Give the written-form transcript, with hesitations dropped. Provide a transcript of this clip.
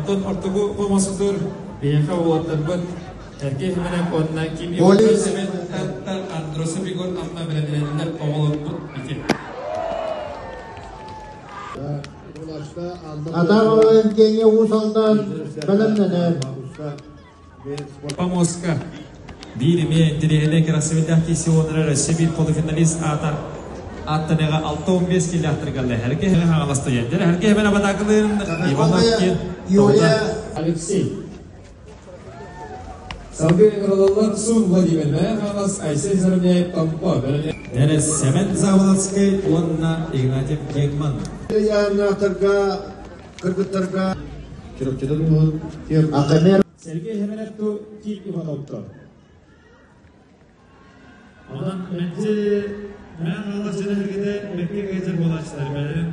Онтон ортоку помосутур биһиэхэ уолаттарбыт Сергей Хименев уонна Ким Иванов Семен Татта Андросов Егор Амма бэлэмнэнэллэр оҕолорбут ити. Атаҕа Евгения Уус Алдан бэлэмнэнэр. Помостка биир эмиэ интэриэһинэй красивыйдаах киирсии Россия биир полуфиналист аата аттаныга 6-15 киллэхтэргалле Сергей Хаҥаластайа. Сергей Хименов атакалыын Иванов Юлия Алексей Салгыы ыҥырыллар Сун Владимир Мэхалас, Айсен Заровняев, Томпо, Нэрэ Сэмэн Заболоцкай уонна Игнатьев Гетман. Ыйааннаахтарга, кыргыттарга Акамер Сергей Хеменевту Кип Ивановтор. Онон мэлдьи Мэхалас дьэнэргитэ мекке гейзер буолааччылар бэлэрин.